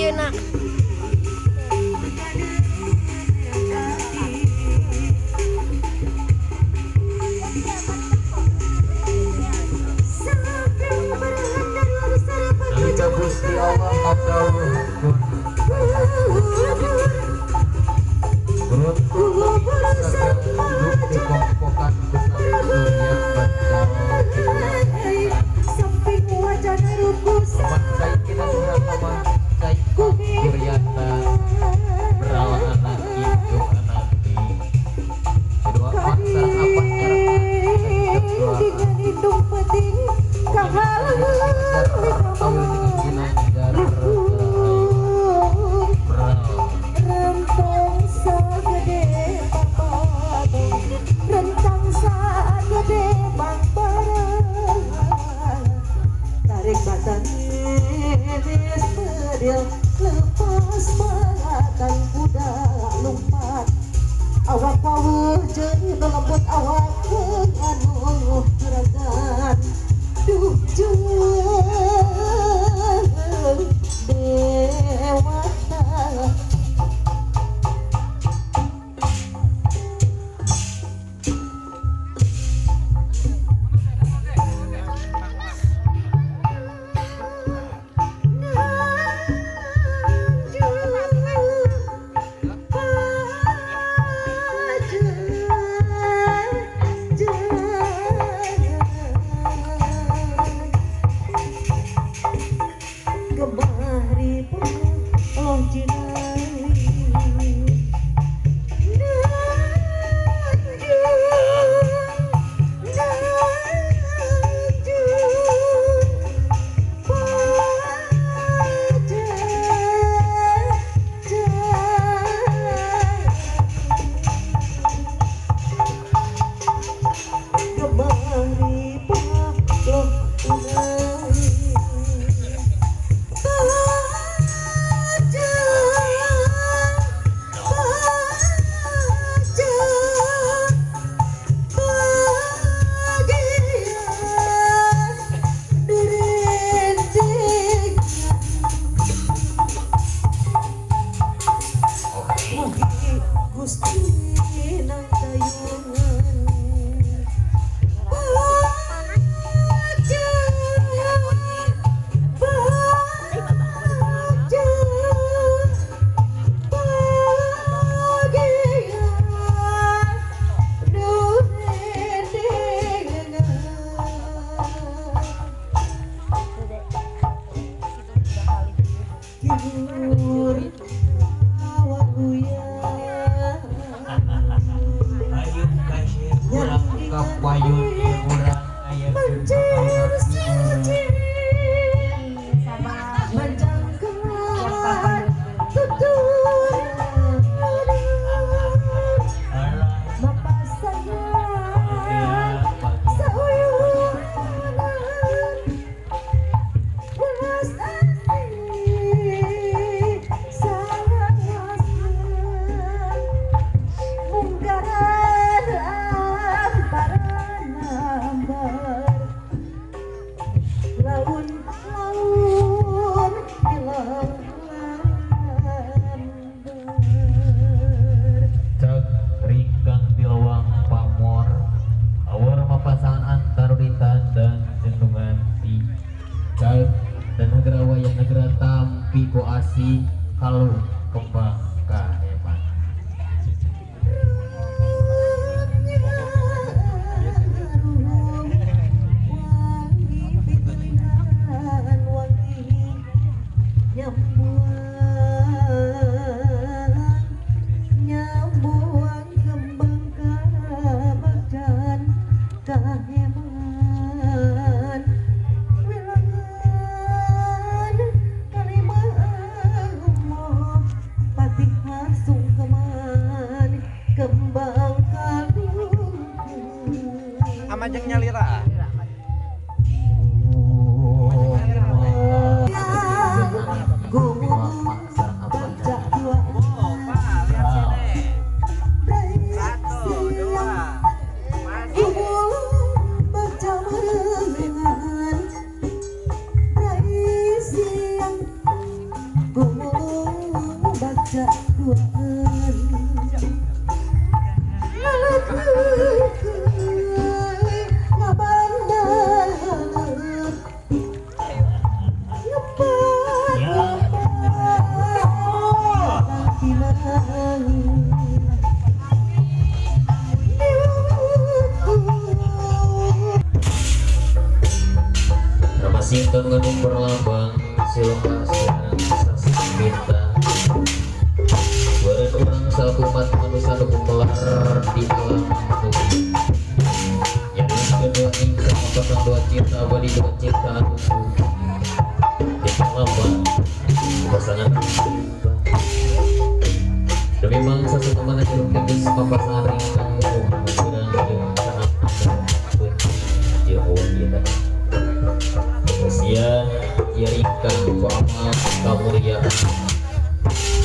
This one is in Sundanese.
ayeuna. Gusti Allah kadawuhkeun beruntung hidup di pongpokan besar dunia lepas malatan kuda lompat awak pawuh jeung lembut awak anu juragan duh jeung dewata. Kalau kembang kahebat. Nyambuang kembang kabagjan kaheman wilangan kalimah pati bisa duaan Sinten nganu berlambang siloka siaran sasih bintang baren urang salakumat manusia nu gumelar di alam bumi nyarioskeun dua ingkang mapasang dua cinta abadi dua cinta anu di lambang pasangan demi mangsa sakumana hirup tegas papasangan ringkang kurang jeung sangat jeung kita kasihan jaringkan ku amal kamuliaan.